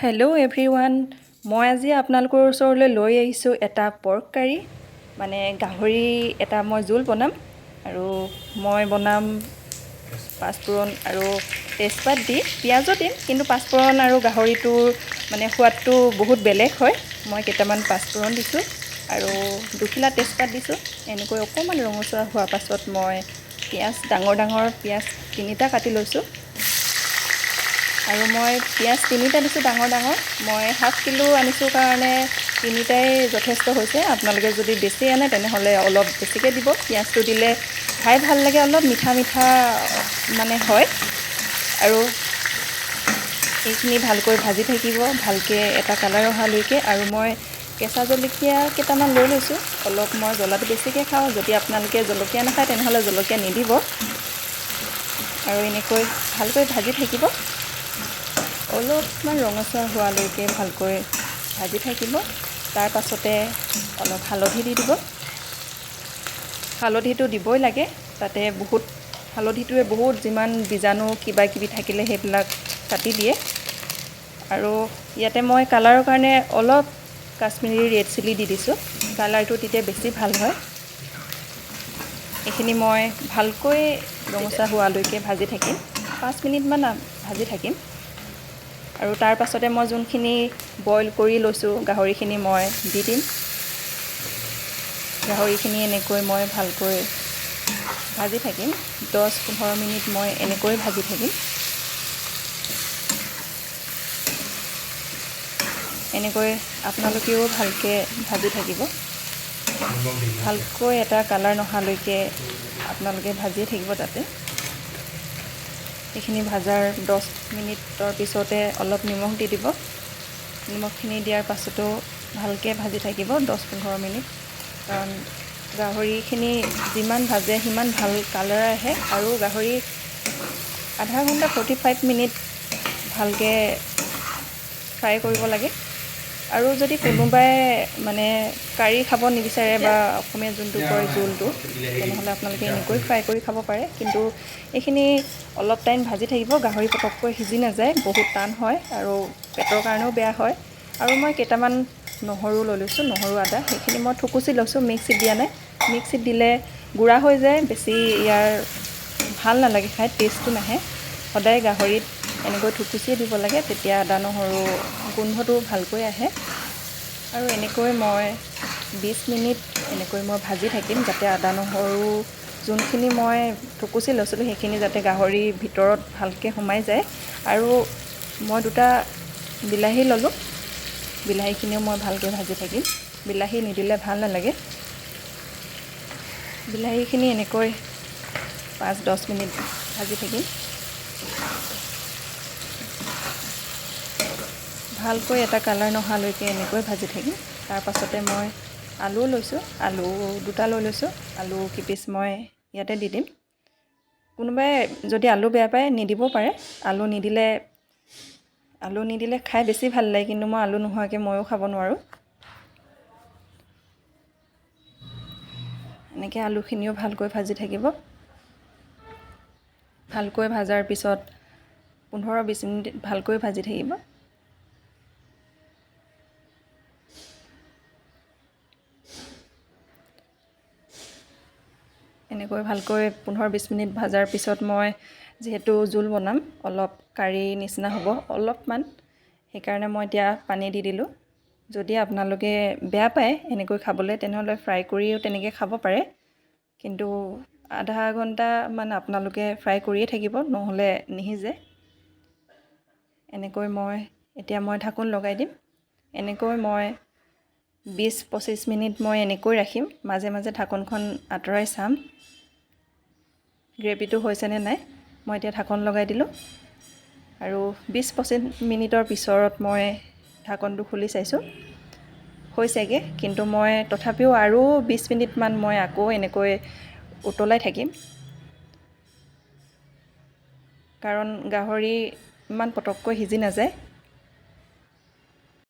Hello' everyone, মই আজি আপোনালোকৰ ওচৰলৈ লৈ আহিছোঁ এটা পৰ্ক কাৰী, মানে গাহৰি এটা মই জোল বনাম। আৰু মই বনাম পাঁচফোৰণ আৰু তেজপাত দি, পিঁয়াজো দিম, কিন্তু পাঁচফোৰণ আৰু গাহৰিটোৰ মানে সোৱাদটো বহুত বেলেগ হয়। মই কেইটামান পাঁচফোৰণ দিছোঁ আৰু দুখিলা তেজপাত দিছোঁ। এনেকৈ অকণমান ৰঙচুৱা হোৱাৰ পাছত মই পিঁয়াজ, ডাঙৰ ডাঙৰ পিঁয়াজ 3টা কাটি লৈছোঁ। আৰু মই পিঁয়াজ 3টা দিছোঁ ডাঙৰ ডাঙৰ। মই হাফ কিলো আনিছোঁ কাৰণে 3টাই যথেষ্ট হৈছে। আপোনালোকে যদি বেছি আনে তেনেহ'লে অলপ বেছিকৈ দিব। পিঁয়াজটো দিলে খাই ভাল লাগে, অলপ মিঠা মিঠা মানে হয়। আৰু এইখিনি ভালকৈ ভাজি থাকিব, ভালকৈ এটা কালাৰ অহালৈকে। আৰু মই কেঁচা জলকীয়া কেইটামান লৈ লৈছোঁ। অলপ মই জ্বলাটো বেছিকৈ খাওঁ, যদি আপোনালোকে জলকীয়া নাখায় তেনেহ'লে জলকীয়া নিদিব। আৰু এনেকৈ ভালকৈ ভাজি থাকিব, অলপমান ৰঙচুৱা হোৱালৈকে ভালকৈ ভাজি থাকিব। তাৰ পাছতে অলপ হালধি দি দিব। হালধিটো দিবই লাগে, তাতে বহুত হালধিটোৱে বহুত যিমান বীজাণু কিবা কিবি থাকিলে সেইবিলাক কাটি দিয়ে। আৰু ইয়াতে মই কালাৰৰ কাৰণে অলপ কাশ্মীৰী ৰেড চিলি দি দিছোঁ, কালাৰটো তেতিয়া বেছি ভাল হয়। এইখিনি মই ভালকৈ ৰঙচুৱা হোৱালৈকে ভাজি থাকিম, 5 মিনিটমান ভাজি থাকিম। আৰু তাৰ পাছতে মই যোনখিনি বইল কৰি লৈছোঁ গাহৰিখিনি মই দি দিম। গাহৰিখিনি এনেকৈ মই ভালকৈ ভাজি থাকিম, 10-15 মিনিট মই এনেকৈ ভাজি থাকিম। এনেকৈ আপোনালোকেও ভালকৈ ভাজি থাকিব, ভালকৈ এটা কালাৰ নহালৈকে আপোনালোকে ভাজিয়ে থাকিব। তাতে এইখিনি ভাজাৰ 10 মিনিটৰ পিছতে অলপ নিমখ দি দিব। নিমখখিনি দিয়াৰ পাছতো ভালকৈ ভাজি থাকিব 10-15 মিনিট, কাৰণ গাহৰিখিনি যিমান ভাজে সিমান ভাল কালাৰ আহে। আৰু গাহৰি আধা ঘণ্টা 45 মিনিট ভালকৈ ফ্ৰাই কৰিব লাগে। আৰু যদি কোনোবাই মানে কাৰী খাব নিবিচাৰে বা অসমীয়া যোনটো কয় জোলটো, তেনেহ'লে আপোনালোকে এনেকৈ ফ্ৰাই কৰি খাব পাৰে। কিন্তু এইখিনি অলপ টাইম ভাজি থাকিব, গাহৰি পটককৈ সিজি নাযায়, বহুত টান হয় আৰু পেটৰ কাৰণেও বেয়া হয়। আৰু মই কেইটামান নহৰু লৈ লৈছোঁ, নহৰু আদা, সেইখিনি মই থুকুচি লৈছোঁ, মিক্সিত দিয়া নাই। মিক্সিত দিলে গুড়া হৈ যায়, বেছি ইয়াৰ ভাল নালাগে খাই, টেষ্টটো নাহে। সদায় গাহৰিত এনেকৈ থুকুচিয়ে দিব লাগে, তেতিয়া আদা নহৰু গোন্ধটো ভালকৈ আহে। আৰু এনেকৈ মই 20 মিনিট এনেকৈ মই ভাজি থাকিম, যাতে আদা নহৰু যোনখিনি মই থুকুচি লৈছিলোঁ সেইখিনি যাতে গাহৰিৰ ভিতৰত ভালকৈ সোমাই যায়। আৰু মই 2টা বিলাহী ল'লোঁ, বিলাহীখিনিও মই ভালকৈ ভাজি থাকিম। বিলাহী নিদিলে ভাল নালাগে। বিলাহীখিনি এনেকৈ 5-10 মিনিট ভাজি থাকিম। ভালকৈ এটা কালাৰ নহালৈকে এনেকৈ ভাজি থাকিম। তাৰ পাছতে মই আলু লৈছোঁ, আলু 2টা লৈ লৈছোঁ। আলু কেইপিচ মই ইয়াতে দি দিম। কোনোবাই যদি আলু বেয়া পায় নিদিবও পাৰে। আলু নিদিলে খাই বেছি ভাল লাগে, কিন্তু মই আলু নোহোৱাকৈ ময়ো খাব নোৱাৰোঁ। এনেকৈ আলুখিনিও ভালকৈ ভাজি থাকিব। ভালকৈ ভাজাৰ পিছত 15-20 মিনিট ভালকৈ ভাজি থাকিব। এনেকৈ ভালকৈ 15-20 মিনিট ভাজাৰ পিছত মই যিহেতু জোল বনাম, অলপ কাৰী নিচিনা হ'ব অলপমান, সেইকাৰণে মই এতিয়া পানী দি দিলোঁ। যদি আপোনালোকে বেয়া পায় এনেকৈ খাবলৈ তেনেহ'লে ফ্ৰাই কৰিও তেনেকৈ খাব পাৰে, কিন্তু আধা ঘণ্টামান আপোনালোকে ফ্ৰাই কৰিয়ে থাকিব, নহ'লে নিসিজে। এনেকৈ মই এতিয়া ঢাকোন লগাই দিম। এনেকৈ মই 20-25 মিনিট মই এনেকৈ ৰাখিম, মাজে মাজে ঢাকোনখন আঁতৰাই চাম গ্ৰেভিটো হৈছেনে নাই। মই এতিয়া ঢাকোন লগাই দিলোঁ আৰু 20-25 মিনিটৰ পিছত মই ঢাকোনটো খুলি চাইছোঁ, হৈছেগৈ। কিন্তু মই তথাপিও আৰু 20 মিনিটমান মই আকৌ এনেকৈ উতলাই থাকিম, কাৰণ গাহৰি ইমান পটককৈ সিজি নাযায়।